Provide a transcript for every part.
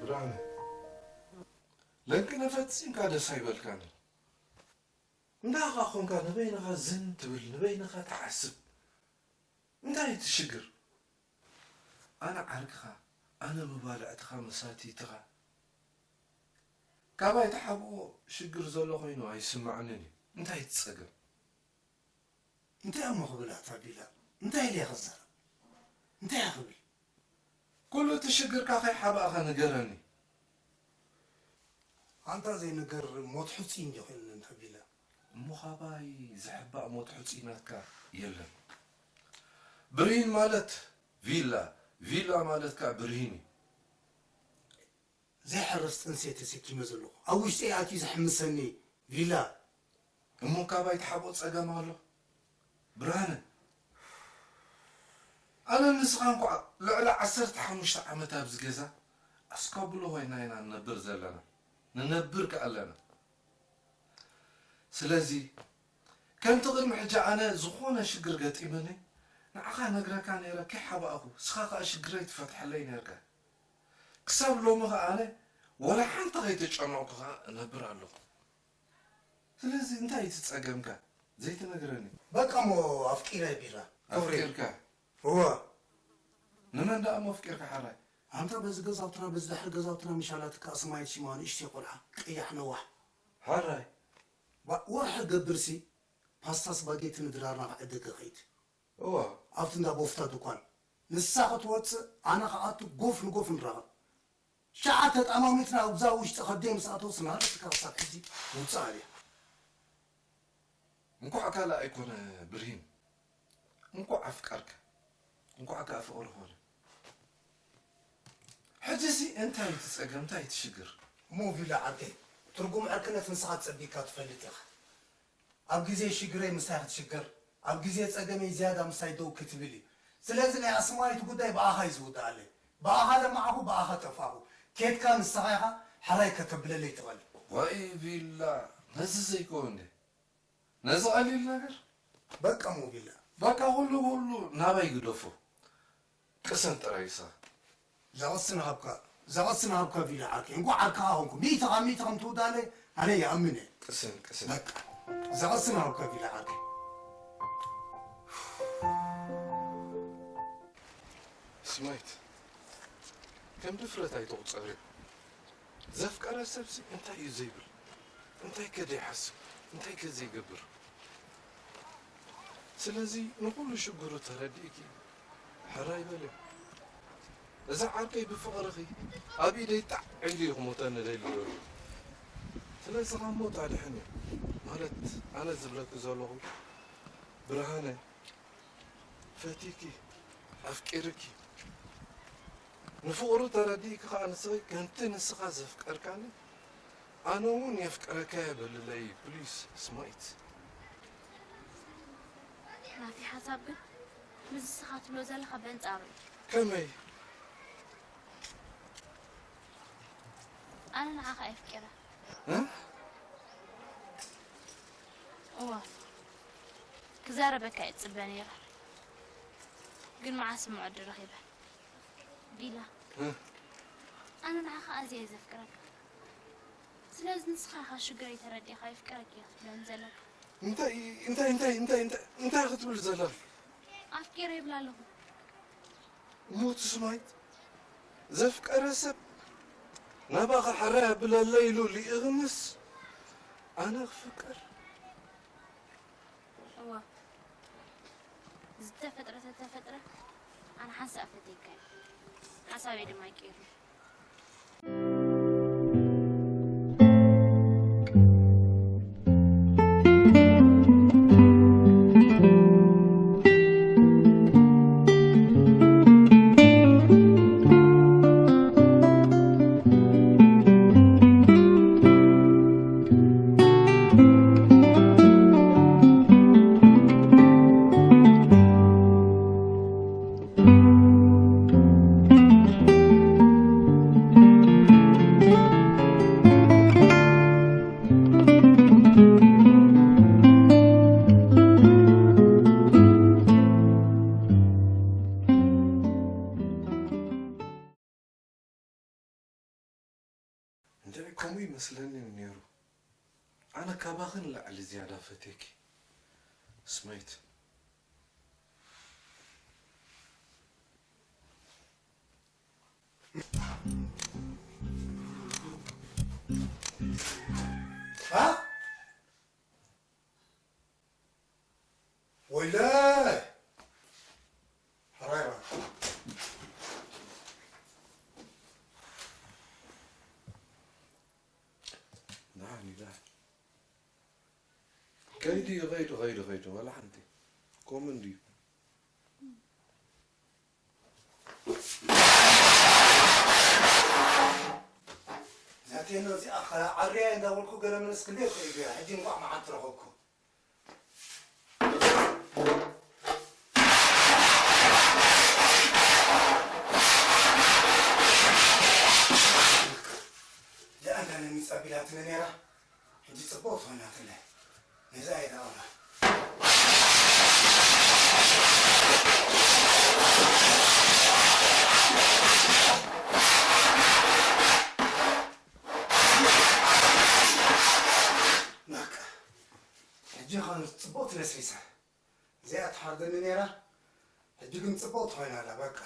ብርሃነ፣ ለንቅነ ፈጺምካ ደስ ኣይበልካን። እንዳኻ ኾንካ ንበይንኻ ዝን ትብል፣ ንበይንኻ ትሓስብ። እንታይ እቲ ሽግር? ኣነ ዓርክኻ፣ ኣነ መባልዕትኻ መሳትይትኻ። ካባይ ትሓብኦ ሽግር ዘሎ ኮይኑ ኣይስምዓንን እዩ። እንታይ እቲ ጸገም? እንታይ እሞ ክብል ኣታ ቢላ? እንታይ ኢለ ክዛረብ? እንታይ ክብል? ኩሉ እቲ ሽግርካ ከይሓባእኻ ንገረኒ። ኣንታ ዘይንገር ሞት ሕጹይ እንዲ ኮይንና እንታ ቢላ። እሞ ካባይ ዝሕባእ ሞት ሕጹይ ናትካ የለን። ብርሂን ማለት ቪላ፣ ቪላ ማለት ከኣ ብርሂን እዩ። ዘይሕረስ ጥንሲ ተሰኪመ ዘለኹ። ኣብ ውሽጠይ ኣትዩ ዝሕምሰኒ ቪላ። እሞ ካባይ ትሓብኦ ጸገም ኣሎ? ብርሃነ፣ ኣነ ንስኻ እንኳዕ ልዕሊ ዓሰርተ ሓሙሽተ ዓመት ኣብዚ ገዛ ኣስካብሎ ኮይና ኢና ንነብር ዘለና። ንነብር ከኣ ኣለና። ስለዚ፣ ከምቲ ቅድሚ ሕጂ ኣነ ዝኾነ ሽግር ገጢመኒ፣ ንዓኻ ነግረካ ነይረ፣ ከይሓባእኹ፣ ንስኻ ከኣ ሽግረይ ትፈትሐለይ ነይርካ። ክሳብ ሎሚ ከኣ ኣነ ወላ ሓንቲ ከይተጨነቕኩ ከኣ እነብር ኣለኹ። ስለዚ እንታይ እቲ ጸገምካ ዘይትነግረኒ? በቃ እሞ ኣፍቂረ ቢራ። ክብሪ። ኣፍቂርካ? እወ። ንመን ደኣ እሞ ኣፍቂርካ ሓራይ? ኣንታ በዚ ገዛውትና፣ በዚ ድሕሪ ገዛውትና ምሻላትካ ኣስማይት ሽማ ንእሽተይ ቆልዓ፣ ቀያሕ ነዋሕ። ሓራይ? ዋ-፣ ወርሒ ገብርሲ ፓስታ ስፓጌቲ ንድራርና ክዕድግ ከይድ። እዋ። ኣብቲ እንዳ ቦፍታ ድኳን። ንሳ ክትወጽእ፣ ኣነ ክኣቱ ጎፍ ንጎፍ ንራኸብ። ሸዓ ተጠማሚትና ኣብዛ ውሽጢ ከብደይ ምስ ኣተወስ፣ ናህሪ ትካ ክሳብ ሕጂ ውጻእ ኣልያ። እንኳዕ ካልእ ኣይኮነ ብርሂን፣ እንኳዕ ኣፍቀርካ፣ እንኳዕ ከኣ ፍቕሪ ኾነ። ሕጂሲ እንታይ እቲ ጸገም፣ እንታይ እቲ ሽግር? እሞ ቪላ ዓርከይ፣ ትርጉም ዕርክነት ንስኻ ጸቢካ ትፈልጥ ኢኻ። ኣብ ግዜ ሽግረይ ምሳይ ክትሽገር፣ ኣብ ግዜ ጸገመይ ዝያዳ ምሳይ ደው ክትብል እዩ። ስለዚ ናይ ኣስማይት ጉዳይ ብኣኻ እዩ ዝውድኣለይ። ብኣኻ ለማዕኹ፣ ብኣኻ ጠፋኹ። ኬድካ ንስኻ ኢኻ ሕራይ ከተብለለይ ትኽእል። ዋይ ቪላ፣ ነዚ ዘይከውን እንዴ? ነዚ ቀሊል ነገር? በቃ ሞ ቪላ። በቃ ኩሉ ኩሉ ናባይ ግደፎ። ቅሰን ጥራይ ንስኻ። ዘቐስን ሃብካ፣ ዘቐስን ሃብካ ቪላ ዓርከይ። እንኳዕ ዓርክኻ ኾንኩ። ሚእቲ ካብ ሚእቲ ከም ትውዳለይ ኣነ ይኣምን እየ። ቅስን፣ ቅስን። በቃ። ዘቐስን ሃብካ ቪላ ዓርከይ። ስማይት፣ ከም ድፍረት ኣይትቑጸርዮ። ዘፍቀረ ሰብሲ እንታይ እዩ ዘይብል? እንታይ ከ ዘይሓስብ? እንታይ ከ ዘይገብር? ስለዚ ንኹሉ ሽግሩ ተረዲእኪ ሕራይ በልዮ። እዛ ዓርከይ ብፍቕርኺ ኣብ ኢደይ ጣዕ ኢሉ እዩ ክሞተኒ ደልዩ ዘሎ። ስለዚ ካብ ሞት ኣድሕንዮ። ማለት ኣነ ዝብለኪ ዘለኹ ብርሃነ ፈቲኪ ኣፍቂርኪ ንፍቕሩ ተረዲእኪ ከኣ ንስኺ ከምቲ ንስኻ ዘፍቀርካኒ ኣነ እውን የፍቅረካ እየ በልለይ ፕሊስ ስማይት። ናተይ ሓሳብ ግን ምስዚ ንስኻ ትብሎ ዘለኻ በንጻሩ እዩ። ከመይ? ኣነ ንዓኻ የፍቅረ። እ? እዋ ክዛረበካ እየ ዝጽበ ነይረ፣ ግን መዓስ እሞ ዕድል ረኺበ። ቢላ፣ እ? ኣነ ንዓኻ ኣዝየ እየ ዘፍቅረካ። ስለዚ ንስኻ ኢኻ ሽግረይ ተረዲእኻ የፍቅረኪ እየ ክትብለኒ ዘለካ። እንታይ እንታይ እንታይ እንታይ እንታይ እንታይ ክትብል ዘለኺ? ኣፍቂረ ይብላ ኣለኹ። ሞት ስማይት ዘፍቀረ ሰብ ናባኻ ሕራይ ኣብለለይ ኢሉ ልኢኽንስ ኣነ ክፍቅር? እዋ ዝተፈጥረ ተተፈጥረ ኣነ ሓንሳእ ፈትየካ እየ። ሓሳበይ ድማ ኣይቀይርን። ድዒ ከምኡ ይመስለኒ ነይሩ። ኣነ ካባኺ ንላዕሊ ዝያዳ ፈትየኪ። ስመይት። ሃ? ወይለይ! ሕራይ በል። ደሓን እዩ፣ ደሓን። ከይዱ እዩ፣ ከይዱ፣ ከይዱ፣ ከይዱ፣ ዋላ ሓንቲ። ኮመን ድዩ? እዛ ቴኖ እዚኣ ኸዓ ዓርያ እንዳበልኩ ገለ መለስ ክንደይ እኮ እዩ ገይራ። ሕጂ እንቋዕ መዓልቲ ረኸብኩ። ደኣ እንዳ ለሚጻ ቢላትኒ ነይራ። ሕጂ ጽቡቕ ትኾናትለይ። ነዛ እየ ደኣ በቃ፣ ሕጂ ኸም ጽቡቕ ትለስሊሳ። እዚኣ ትሓርደኒ ነይራ፣ ሕጂ ግን ጽቡቕ ትኾይና ኣላ። በቃ፣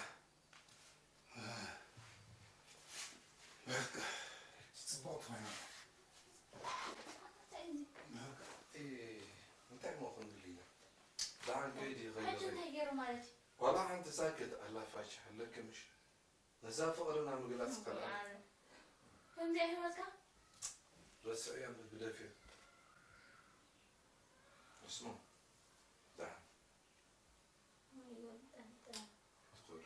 በቃ፣ ጽቡቕ ትኾይና ኣላ። በቃ። እ፣ እንታይ እሞ ክንብል ኢና? ደሓን ከይድ ይኸይድ። ሕጂ እንታይ ገይሩ ማለት እዩ? ዋላ ሓንቲ ሳክት ኣላ ፋሽሕ ኣለኪ ምሽ? ነዛ ፍቕርና ምግላጽ ካልኣ። ኣነ። ከምዚኣ ህይወትካ? ረስዕዮ እምበር ግደፍዮ። እስሞ። ደሓን። ወይ ወጠንጠን። ትኹር።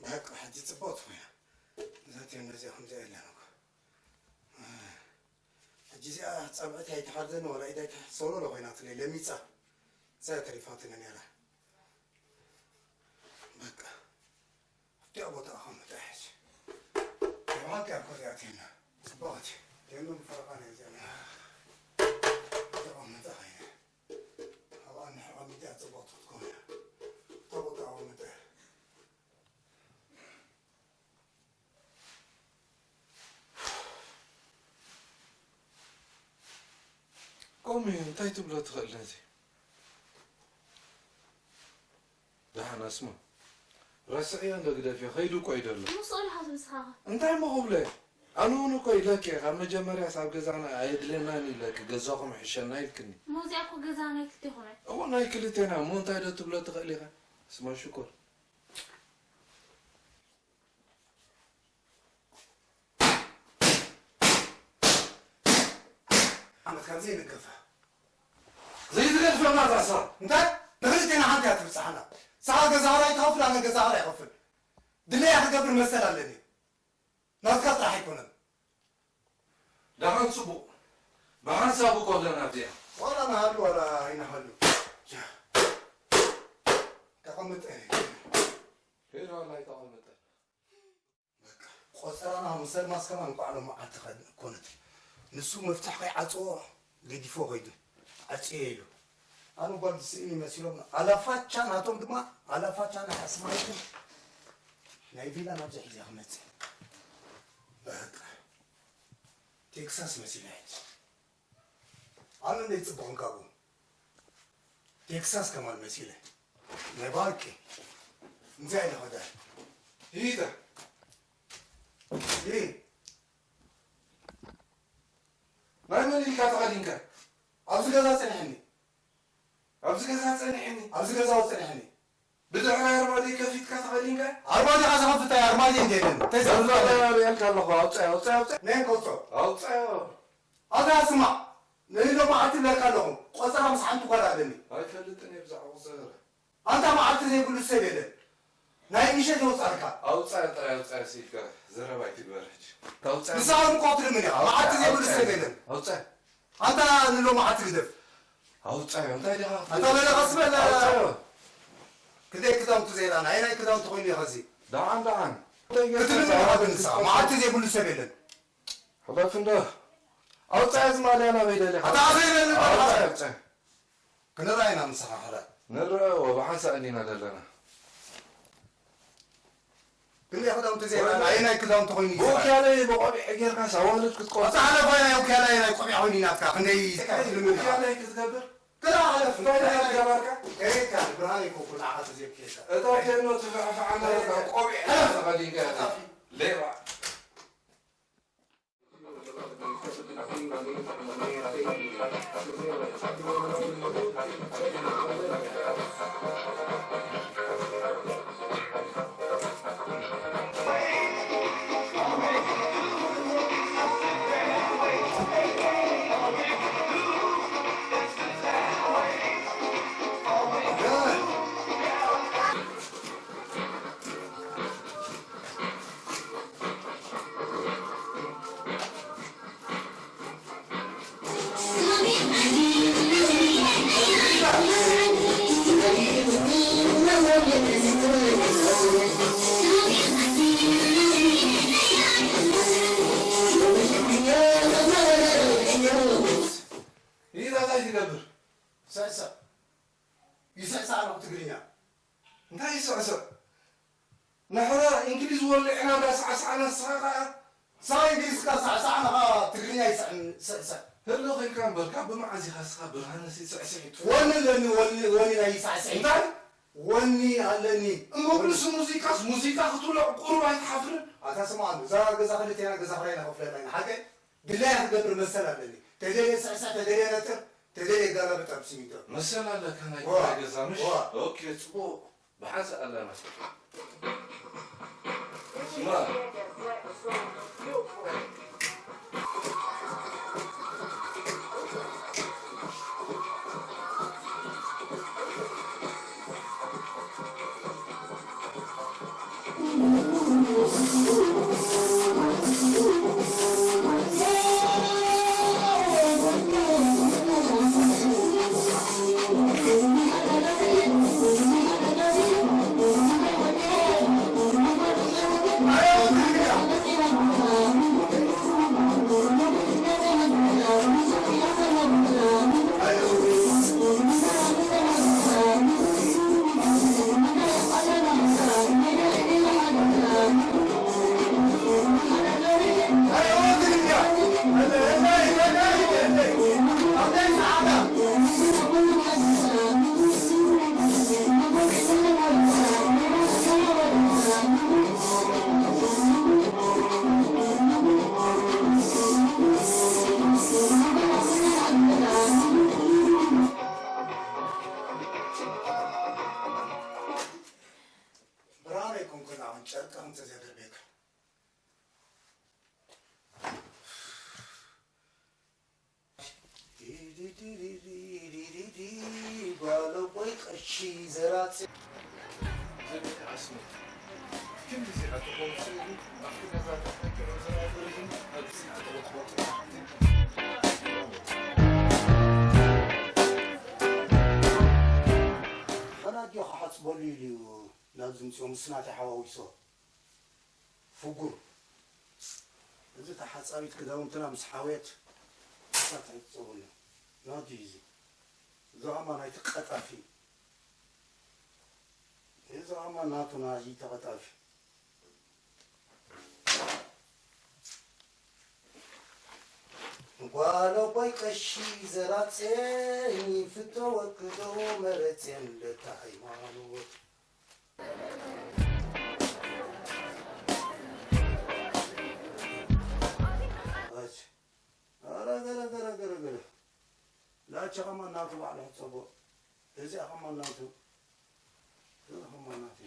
በቃ፣ ሕጂ ጽቡቕ ትኾይና። እዛ ቴም ነዚኣ ከምዚኣ የለን እኮ። ሕጂ እዚኣ ጸብዕቲ ኣይትሓርደኒ፣ ዋላ ኢዳ ኣይትሓ-፣ ሶሎሎ ኮይናትለይ፣ ለሚጻ። እዛ ተሪፋትኒ ነይራ። በቃ። ኣብቲኣ ቦታ ኣቐምጣ ሕጂ። ናይ ብሓቂ እኮ እዚኣ ቴና። ጽቡቓት። ቴኑ ብፈረቓ ናይ እዚኣ ነይራ። ተቐምጣ ኸይነ። ኣብኣ ንሕቐምጥ እያ ጽቡቕቲ ክትከውን እያ። እታ ቦታ ኣቐምጣ። ከምኡ እዩ፣ እንታይ ትብሎ ትኽእል ነዚ? ደሓን ኣስማ፣ ረስዕዮ እንዶ ግደፍዮ፣ ከይዱ እኮ እዩ ዘሎ። ምስኡ ኢኻ ትምስኻኸ? እንታይ እሞ ክብሎ እየ? ኣነ እውን እኮ ኢለኪ እየ፣ ካብ መጀመርያስ ኣብ ገዛና ኣየድልየናን ኢለኪ፣ ገዛኹም ይሕሸና ኢልክኒ። እሞ እዚኣ እኮ ገዛ ናይ ክልቴኹም እያ። እዎ፣ ናይ ክልቴና እሞ፣ እንታይ ዶ ትብሎ ትኽእል ኢኻ? ስማ ሽኮር። ዓመት ካብ ዘይንገፋ። ዘይትገድፈና እዛ ስራ። እንታይ? ንኽልቴና ሓንቲ እያ ትብጽሓና። ንስኻ ገዛ ኽራይ ትኸፍል፣ ኣነ ገዛ ኽራይ ይኸፍል። ድለያ ክገብር መሰል ኣለኒ። ናትካ ጥራሕ ኣይኮነን። ደሓን ጽቡቕ። ብሓንሳብ እኮ ኣለና ኣብዚኣ። ዋላ ንሃሉ ዋላ ኣይንሃሉ። ተቐምጥ። ሄሎ፣ ዋላ ኣይተቐምጠ። በቃ፣ ቆጸራና ምስ ኣልማዝ ከማን እንቋዕ ሎሚ ዓዲ ኸድ-፣ ኮነት። ንሱ መፍትሕ ከይዓጽዎ ገዲፎ ኸይዱ። ዓጽየ ኢሉ። ኣነ ጓል ዝስእኒ መሲሎም። ኣላፋቻ ናቶም ድማ፣ ኣላፋቻ ናይ ኣስማይትን ናይ ቪላ ናብዚ ሒዘ ክመጽእ። በቃ፣ ቴክሳስ መሲለ ሕጂ። ኣነ እንደ ይጽብቕን ካብኡ። ቴክሳስ ከማን መሲለ። ናይ ባርቂ። እንታይ ኢለ ኸዳ? ይታ። ይህ። ናይ መን ኢልካ ተኸዲንካ? ኣብዚ ገዛ ጸኒሕኒ። ኣብዚ ገዛ ጸኒሕኒ። ኣብዚ ገዛ ጸኒሕኒ። ብድሕሪ ኣርማድዮ ከፊትካ ተኸዲንካ? ኣርማድዮ ከ ዝኸፍት ኣየ ኣርማድዮ እንደ የለን። ተይ ዘሎ ዘፍልጥ። ኣበይ ኣልካ ኣለኹ? ኣውጽኣዮ፣ ኣውጽኣዮ፣ ኣውጽኣዮ። ነይ ከውጾ። ኣውጽኣዮ። ኣታ ስማዕ፣ ንሎማዓንቲ እብለካ ኣለኹ፣ ቆጸራ ምስ ሓንቲ ጓል ኣለኒ። ኣይፈልጥን እየ ብዛዕባ ቆጸራ። ኣንታ መዓልቲ ዘይብሉ ሰብ የለን። ናይ ምሸት የውጻልካ። ኣውጻ ጥራይ ኣውጻ ሲልካ ዘረባ ኣይትግበር ሕጂ። ታውጻ ንስኻ እውን እኮ ትልምን ኢኻ። ኣውጻ፣ መዓልቲ ዘይብሉ ኣውጻ፣ ሰብ የለን። ኣውጻ። ኣንታ ንሎማዓንቲ ግደፍ። ኣውጻ፣ እንታይ ዲኻ? ኣንታ በለ ቀስ በል። ኣውጻ። ክንደይ ክዳውንቲ ዘይረኣና፣ ኣየናይ ክዳውንቲ ኮይኑ እዩ ኸዚ? ደሓን፣ ደሓን። ክትልምን ኢኻ ግን ንስኻ። መዓልቲ ዘይብሉ ሰብ የለን። ሕለፍ እንዶ። ኣውጻእ እዚ ማልያ ናበይ ደሊኻ? ኣታ ኣበይ ደሊ ኣውጻእ፣ ደሊኻ? ኣውጻእ። ክንርኣ ኢና ምሳኻ ሕራይ። ንርኣ፣ ወ-፣ ብሓንሳእ እንዲና ዘለና። ክንደይ ክዳውንቲ ዘይብላና፣ ወይኔ። ኣየናይ ክዳውንቲ ኮይኑ እዩ? ብውክያለይ ብቆቢዕ ጌርካስ ኣዋልድ ክትቆም። ኣታ ሓለፋይ ናይ ውክያለይ ናይ ቆቢዕ ኮይኑ እዩ ናትካ። ክንደይ እንታይ ትልምድ ኢኻ? ውክያለይ ክትገብር? ክላ ሓለፍ። እንታይ ናይ ገባርካ? ከየድካ፣ ብርሃን ይኮንኩ ንዓኻ ተዘይብኬድካ። እታ ቴኖ ትፍሕፍሕ ኣላ፣ ከየድካ። ቆቢዕ ሓለፍ። ተኸዲንካ ኢኻ። ጠፊ። ሌባ። ኢዛ እንታይ ትገብር? ስዕስዕ። ይስዕስዕ ኣለኹ ትግርኛ። እንታይ ይስዕስዕ? ንሕና እንግሊዝ ወሊዕና እንዳሳዕሳዕና ንስኻ ኸኣ ንስኻ እንግሊዝ ከሳዕሳዕ፣ ንኻ ትግርኛ ይስዕስዕ። ህልኽ ኢልካ እምበር፣ ካብ ብመዓዝ ኢኻ ንስኻ ብርሃነ ሲ ስዕስዒት? ወኒ ኣለኒ፣ ወኒ፣ ወኒ ናይ ሳዕስዒት። እንታይ? ወኒ ኣለኒ። እሞ ብልሲ ሙዚቃስ፣ ሙዚቃ ክትውልዕ ቁሩብ ኣይትሓፍርን? ኣታ ስምዓኒ፣ እዛ ገዛ ክልቴና ገዛ ክራይ ኢና ከፍለላ ኢና። ሓቀይ? ድላያ ክገብር መሰል ኣለኒ። ተደልየ ስዕስዕ፣ ተደልየ ነጥር፣ ተደልየ ጋላብጥ ኣብ ሲሚንቶ። መሰል ኣለካ ናይ ዋ። ክራይ ገዛ፣ ምሽ? ዋ። ኦኬ፣ ጽቡቕ። ብሓንሳእ ኣለና። ስማ። ብርሃን ኣይኮንኩን ኣሁን ጨርቂ እንተዘይደርቤካ። ጓል ኣቦይ ቀሺ ዘራጽ። ኣናድዮ ክሓጽበሉ ኢሉ እዩ ናብዚ ምጽኦ ምስ ናተይ ሓዋዊሶ። ፍጉር። እዚ ተሓጻቢት ክዳውንትና ምስ ሓወየት እሳት ኣይትጸውነ። ናቱ እዩ እዚ። እዚ ኸማ ናይቲ ቀጣፊ። እዚ ኸማ ናቱ ናዚ ተቐጣፊ። ጓል ኣቦይ ቀሺ ዘራጸ ይፍቶ ወክዶ መረጸን ለታ ሃይማኖት። ኣች፣ ኣረ ገረ ገረ ገረ ገረ። ላቻ ኸማን ናቱ ባዕሉ ሕጸቦ። እዚኣ ኸማን ናቱ። እዚኣ ኸማን ናቱ።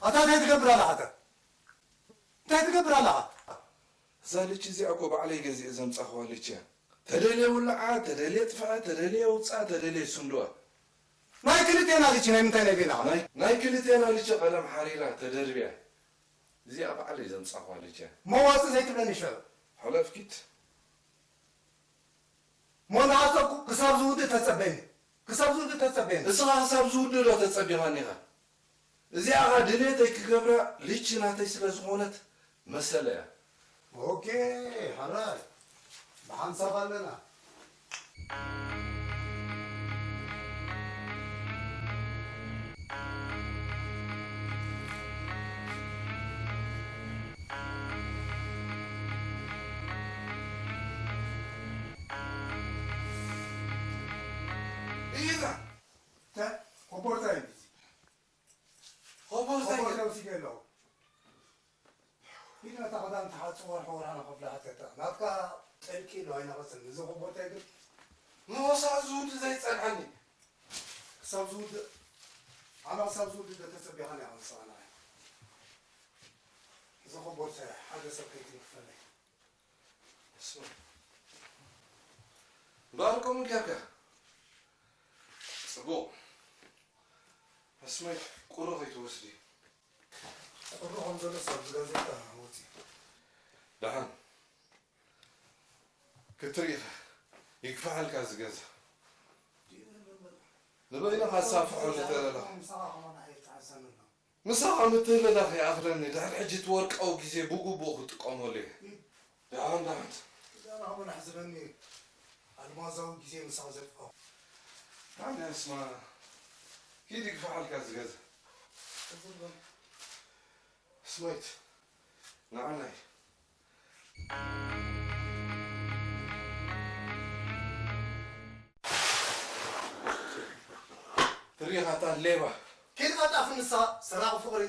ኣታ እንታይ ትገብር ኣለኻ ኣታ? እንታይ ትገብር ኣለኻ? እዛ ልቺ እዚኣ እኮ ባዕለይ ገዚኤ ዘምጻኽዋ ልቺ እያ። ተደልየ ውልዓ፣ ተደልየ ጥፍኣ፣ ተደልየ ውፅኣ፣ ተደልየ ስንድዋ። ናይ ክልቴና ልቺ ናይ ምንታይ ናይ ቤላ? ናይ ናይ ክልቴና ልቺ ቀለም ሓሪራ ተደርብያ። እዚኣ ባዕለይ ዘምጻኽዋ ልቺ እያ። መዋጽእ ዘይትብለኒ ሽዑ። ሕለፍ ኪድ። ሞንዓጸኩ ክሳብ ዝውድእ ተጸበኒ። ክሳብ ዝውድእ ተጸበኒ። እስኻ ክሳብ ዝውድእ ዶ ተጸቢኻኒ ኢኻ? እዚኣ ኸኣ ድሌተይ ክገብራ ልቺ ናተይ ስለ ዝኾነት መሰለያ። ኦኬ፣ ሕራይ ብሓንሳብ ኣለና። እይዛ ኮቦርታ እዩ። ኮቦርታ ኮቦርታ ወሲደ ኣለኹ። ሂድ ነታ ክዳን ተሓጽቦ ወርሒ ወርሒ ንኸፍላ ሓተታ። ናትካ ጠልቂ ኢሉ ኣይነቐጽን። እዚ ኮቦርታይ ግን ንወሳእ ዝውድእ ዘይጸንሓኒ። ክሳብ ዝውድእ ኣና ክሳብ ዝውድእ ዶ ተጸቢኻኒ ኢኻ ንስኻ ንዓይ። እዚ ኮቦርታይ ሓደ ሰብ ከይትንክፈለይ። እምበኣር ከምኡ ጌርካ ጽቡቕ። ኣስማይ ቁሪ ከይትወስዲ። ቁሪ ከም ዘሎ ሰብ ዝጋዜጣ ወጺኡ። ደሓን ክትርኢ ኢኻ። ይግፋሓልካ እዚ ገዛ። ንበይንኻ ሳፍሖ እንተደለኻ። ምሳኻ ምትህልላኽ ይኣኽለኒ። ድሕሪ ሕጂ እቲ ወርቃዊ ግዜ ብግቡእ ክጥቀመሉ እየ። ደሓን ደሓን። እዛ ንኣመና ሕዝነኒ ኣልማዛዊ ግዜ ምሳኻ ዘጥፍኦ። ታዲያ እስማ ኪድ ይግፋሓልካ እዚ ገዛ። ሕዝር በል። ስማይት ንዓናይ ትሪኻ እታ ሌባ። ኪድ ቀልጣፍ ንሳ ሰራቒ ፍቕሪ።